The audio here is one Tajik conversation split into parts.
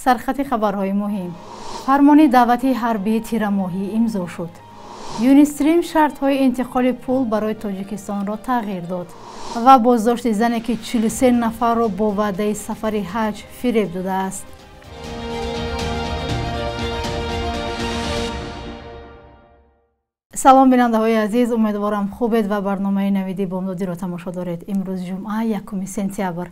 Сархати хабарҳои муҳим. Фармони даъвати ҳарбии тирамоҳӣ имзо шуд. Юнистрим шартҳои интиқоли пул барои Тоҷикистонро тағйир дод ва боздошти зане, ки 43 нафарро бо ваъдаи сафари ҳаҷ фиреб додааст. Салом, бинандаҳои азиз, умедворам, хубед ва барномаи Навиди Бомдодиро тамошо доред. Имрӯз ҷумъа, 1 сентябр.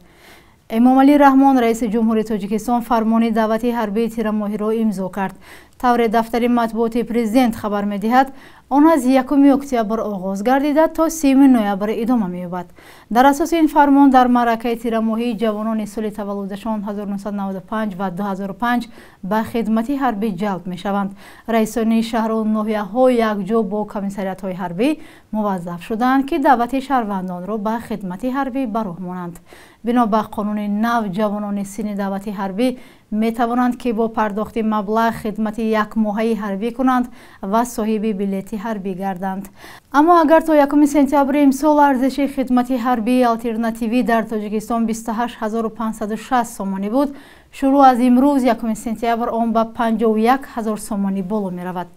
Эмомалӣ Раҳмон, раиси ҷумҳури Тоҷикистон, фармони даъвати ҳарбии тирамоҳиро имзо кард. Тавре дафтари матбуоти президент хабар медиҳад, он аз 1 октябр оғоз гардида, то 30 ноябр идома меёбад. Дар асоси ин фармон, дар маъракаи тирамоҳии ҷавонони соли таваллудашон 1995 ва 2005 ба хидмати ҳарбӣ ҷалб мешаванд. Раисони шаҳру ноҳияҳо якҷо бо комиссариятҳои ҳарбӣ муваззаф шуданд, ки даъвати шаҳрвандонро ба хидмати ҳарбӣ ба роҳ монанд. Бино ба қонуни нав, ҷавонони синни даъвати ҳарбӣ метавонанд, ки бо пардохти маблағ хидмати якмоҳаи ҳарбӣ кунанд ва соҳиби билети ҳарбӣ гарданд. Аммо агар то 1 сентябри имсол арзиши хидмати ҳарбии алтернативӣ дар Тоҷикистон 28 560 сомонӣ буд, шурӯъ аз имрӯз, 1 сентябр, он ба 51 ҳазор сомонӣ боло меравад.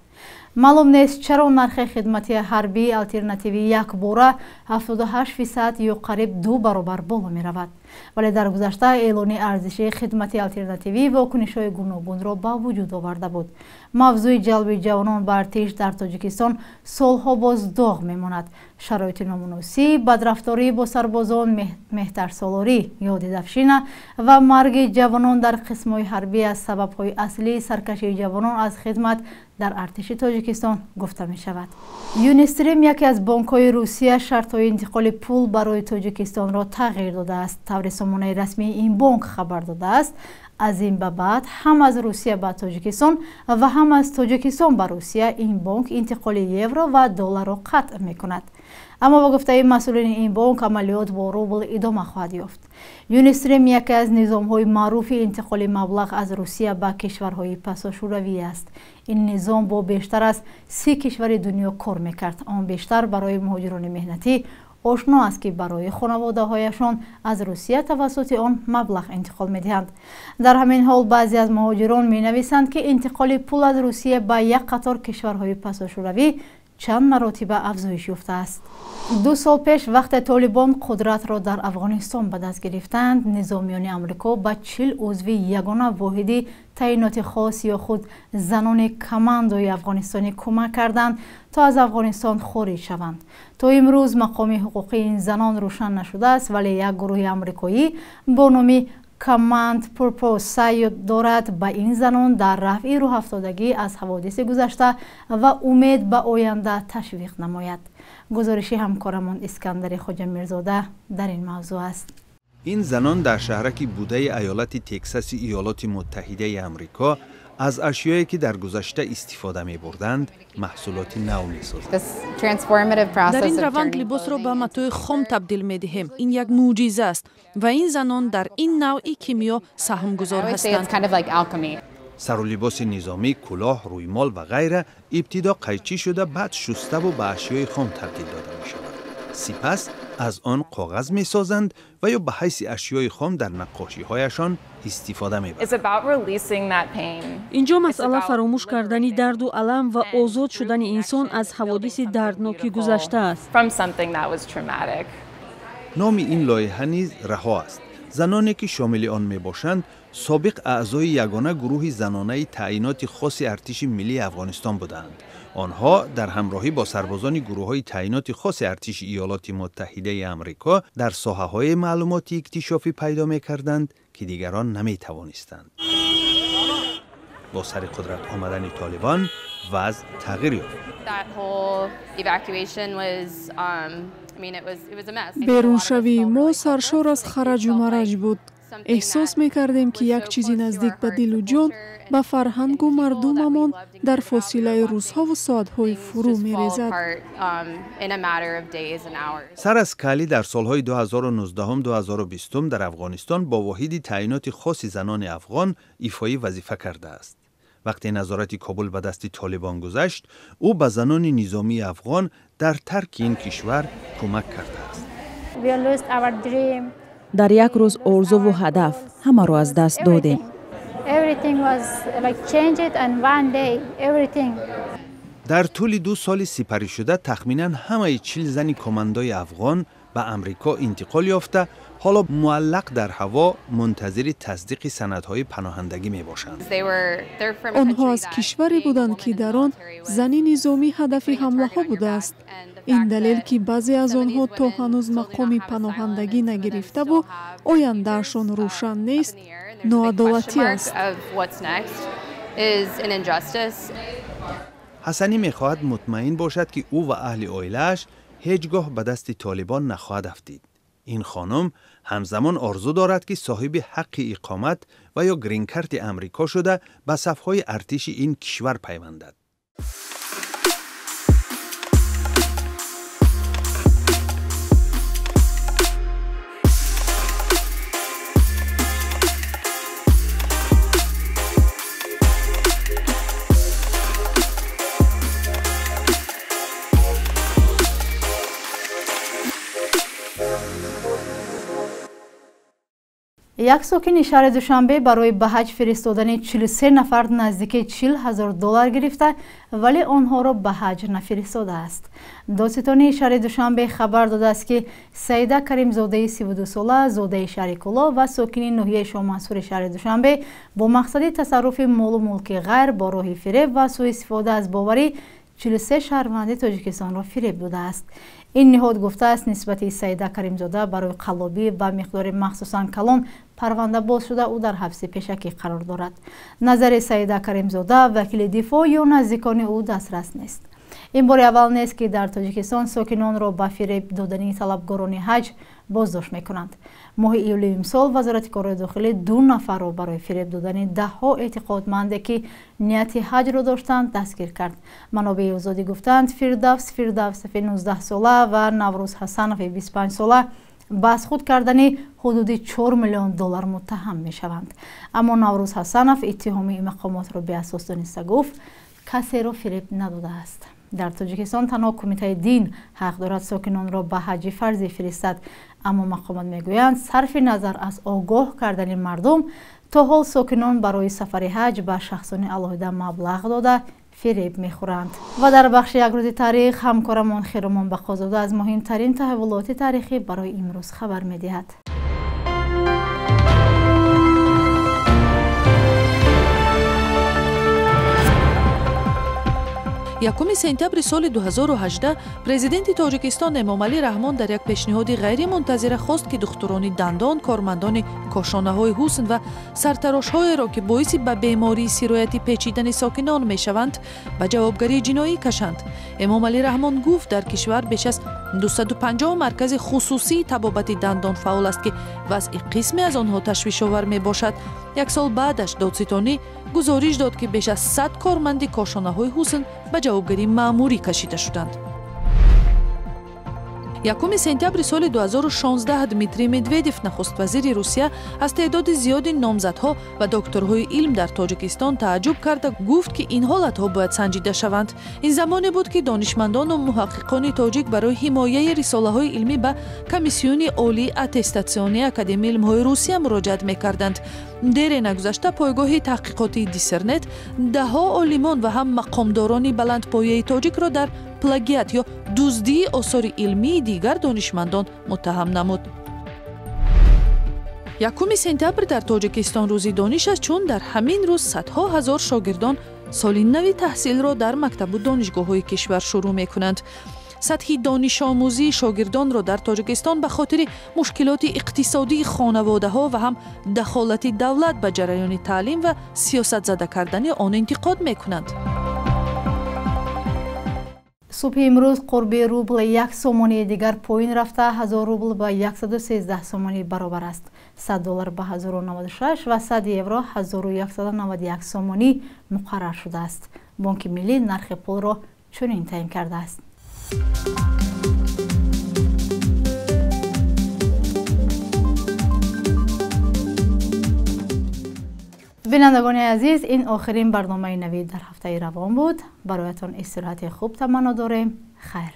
Маълум нест, чаро нархи хидмати ҳарбии алтернативӣ якбора 78% ё қариб ду баробар боло меравад, вале дар гузашта эълони арзиши хидмати алтернативӣ вокунишҳои гуногунро ба вуҷуд оварда буд. Мавзӯи ҷалби ҷавонон ба артиш дар Тоҷикистон солҳо боз доғ мемонад. Шароити номуносиб, бадрафторӣ бо сарбозон, меҳтарсолорӣ ё дедовщина ва марги ҷавонон дар қисмҳои ҳарбӣ аз сабабҳои аслии саркашии ҷавонон аз хидмат дар артиши Тоҷикистон гуфта мешавад. Юнистрим, яке аз бонкҳои Русия, шартҳои интиқоли пул барои Тоҷикистонро тағйир додааст. Таври сомонаи расмии ин бонк хабар додааст, аз ин ба баъд ҳам аз Русия ба Тоҷикистон ва ҳам аз Тоҷикистон ба Русия ин бонк интиқоли евро ва долларро қатъ мекунад. Аммо ба гуфтаи масъулини ин бонк, амалиёт бо рубл идома хоҳад ёфт. Юнистрим яке аз низомҳои маъруфи интиқоли маблағ аз Русия ба кишварҳои пасошӯравӣ аст. Ин низом бо бештар аз 30 кишвари дунё кор мекард. Он бештар барои муҳоҷирони меҳнатӣ ошно аст, ки барои хонаводаҳояшон аз Русия тавассути он маблағ интиқол медиҳанд. Дар ҳамин ҳол, баъзе аз муҳоҷирон менависанд, ки интиқоли пул аз Русия ба як қатор кишварҳои пасошӯравӣ чанд маротиба афзоиш ёфтааст. 2 сол пеш, вақте Толибон қудратро дар Афғонистон ба даст гирифтанд, низомиёни Амрико ба 40 узви ягона воҳиди таъиноти хос ё худ занони командои афғонистонӣ кӯмак карданд, то аз Афғонистон хориҷ шаванд. То имрӯз мақоми ҳуқуқии ин занон рӯшан нашудааст, вале як гурӯҳи амрикоӣ бо номи Command Purpose саъй дорад ба ин занон дар рафъи рӯҳафтодагӣ аз ҳаводиси гузашта ва умед ба оянда ташвиқ намояд. Гузориши ҳамкорамон Искандари Хоҷамирзода дар ин мавзӯъ аст. Ин занон дар шаҳраки Будаи аёлати Тексаси Иёлоти Муттаҳидаи Амрико аз ашёе, ки дар гузашта истифода мебурданд, маҳсулоти нав месозанд. Дар ин раванд либосро ба матои хом табдил медиҳем. Ин як мӯъҷиза аст ва ин занон дар ин навъи кимиё саҳмгузор ҳастанд. Сару либоси низомӣ, кӯлоҳ, рӯймол ва ғайра ибтидо қайчӣ шуда, баъд шуставу ба ашёи хом табдил дода мешавад. Сипас аз он коғаз месозанд ва ё ба ҳайси ашёи хом дар наққошиҳояшон истифода мебаранд. Инҷо масъала фаромӯш кардани дарду алам ва озод шудани инсон аз ҳаводиси дардноки гузашта аст. Номи ин лоиҳа низ Раҳо аст. Заноне, ки шомили он мебошанд, собиқ аъзои ягона гурӯҳи занонаи таъиноти хоси артиши миллии Афғонистон буданд. Онҳо дар ҳамроҳӣ бо сарбозони гурӯҳҳои таъиноти хоси артиши Иёлоти Муттаҳидаи Амрико дар соҳаҳои маълумоти иктишофӣ пайдо мекарданд, ки дигарон наметавонистанд. Бо сари қудрат омадани Толибон вазъ тағйир ёфт. Беруншавии мо саршор аз хараҷу мараҷ буд. Эҳсос мекардем, ки як чизи наздик ба дилу ҷон, ба фарҳангу мардумамон дар фосилаи рӯзҳову соатҳои фурӯ мерезад. Сара Скали дар солҳои 2019-2020 дар Афғонистон бо воҳиди таъиноти хоси занони афғон ифои вазифа кардааст. Вақте назорати Кобул ба дасти Толибон гузашт, ӯ ба занони низомии афғон дар тарки ин кишвар кӯмак кардааст. Дар як рӯз орзуву ҳадаф ҳамаро аз даст додем. Дар тӯли 2 соли сипаришуда тахминан ҳамаи 40 зани командои афғон ба Амрико интиқол ёфта, ҳоло муаллақ дар ҳаво мунтазири тасдиқи санадҳои паноҳандагӣ мебошанд. Онҳо аз кишваре буданд, ки дар он зани низомӣ ҳадафи ҳамлаҳо будааст. Ин далел, ки баъзе аз онҳо то ҳанӯз мақоми паноҳандагӣ нагирифтаву ояндаашон рӯшан нест, ноадолатӣ аст. Ҳасанӣ мехоҳад мутмаин бошад, ки ӯ ва аҳли оилааш ҳеҷ гоҳ ба дасти толибон нахоҳад афтид. Ин хонум ҳамзамон орзу дорад, ки соҳиби ҳаққи иқомат ва ё гринкарти Амрико шуда ба сафҳои артиши ин кишвар пайвандад. Як сокини шаҳри Душанбе барои ба ҳаҷ фиристодани 43 нафар наздики 40 000 доллар гирифта, вале онҳоро ба ҳаҷ нафиристодааст. Додситонии шаҳри Душанбе хабар додааст, ки Саида Каримзодаи 32сола, зодаи шаҳри Кӯлоб ва сокини ноҳияи Шоҳмансури шаҳри Душанбе бо мақсади тасарруфи молу мулки ғайр бо роҳи фиреб ва сӯистифода аз боварӣ 43 шаҳрванди Тоҷикистонро фиреб додааст. Ин ниҳод гуфтааст, нисбати Саида Каримзода барои қаллобӣ ба миқдори махсусан калон парванда боз шуда, ӯ дар ҳабси пешакӣ қарор дорад. Назари Саида Каримзода, вакили дифоъ ё наздикони ӯ дастрас нест. Ин бори аввал нест, ки дар Тоҷикистон сокинонро ба фиреб додани талабгорони ҳаҷ боздошт мекунанд. Моҳи июли имсол Вазорати корҳои дохилӣ 2 нафарро барои фиреб додани даҳҳо эътиқодманде, ки нияти ҳаҷро доштанд, дастгир кард. Манобеи озодӣ гуфтанд, Фирдавс Фирдавсови 19сола ва Наврӯз Ҳасанови 25сола ба аз худ кардани ҳудуди 4 миллион доллар муттаҳам мешаванд. Аммо Наврӯз Ҳасанов иттиҳоми мақомотро беасос дониста гуфт, касеро фиреб надодааст. Дар Тоҷикистон танҳо Кумитаи дин ҳақ дорад сокинонро ба ҳаҷи фарзӣ фиристад, аммо мақомот мегӯянд, сарфи назар аз огоҳ кардани мардум, то ҳол сокинон барои сафари ҳаҷ ба шахсони алоҳида маблағ дода фиреб мехӯранд. Ва дар бахши як рӯзи таърих ҳамкорамон Хиромон Бақозода аз муҳимтарин таҳаввулоти таърихӣ барои имрӯз хабар медиҳад. Якуми сентябри соли 2018 президенти Тоҷикистон Эмомалӣ Раҳмон дар як пешниҳоди ғайримунтазира хост, ки духтурони дандон, кормандони кошонаҳои ҳусн ва сартарошҳоеро, ки боиси ба бемории сироятӣ печидани сокинон мешаванд, ба ҷавобгарии ҷиноӣ кашанд. Эмомалӣ Раҳмон гуфт, дар кишвар беш аз 250 маркази хусусии табобати дандон фаъол аст, ки вазъи қисме аз онҳо ташвишовар мебошад. Як сол баъдаш додситонӣ гузориш дод, ки беш аз 100 корманди кошонаҳои ҳусн ба ҷавобгарии маъмурӣ кашида шуданд. Якуми сентябри соли 2016 Дмитрий Медведев, нахуствазири Русия, аз теъдоди зиёди номзадҳо ва докторҳои илм дар Тоҷикистон тааҷҷуб карда гуфт, ки ин ҳолатҳо бояд санҷида шаванд. Ин замоне буд, ки донишмандону муҳаққиқони тоҷик барои ҳимояи рисолаҳои илмӣ ба Комиссиони олии аттестатсионии Академияи илмҳои Русия муроҷиат мекарданд. Дере нагузашта пойгоҳи таҳқиқотии Диссернет даҳҳо олимон ва ҳам мақомдорони баландпояи тоҷикро дар плагиат ё дуздии осори илмии дигар донишмандон муттаҳам намуд. Якуми сентябр дар Тоҷикистон рӯзи дониш аст, чун дар ҳамин рӯз садҳо ҳазор шогирдон соли нави таҳсилро дар мактабу донишгоҳҳои кишвар шурӯъ мекунанд. Сатҳи донишомӯзии шогирдонро дар Тоҷикистон ба хотири мушкилоти иқтисодии хонаводаҳо ва ҳам дахолати давлат ба ҷараёни таълим ва сиёсатзада кардани он интиқод мекунанд. Субҳи имрӯз қурби рубл 1 сомонии дигар поин рафта, 1000 рубл ба 113 сомонӣ баробар аст. 100 доллар ба 1096 ва 100 евро 1191 сомонӣ муқаррар шудааст. Бонки миллӣ нархи пулро чунин таъин кардааст. Бинандагони азиз, ин охирин барномаи навид дар ҳафтаи равон буд. Бароятон истироҳати хуб таманно дорем. Хайр.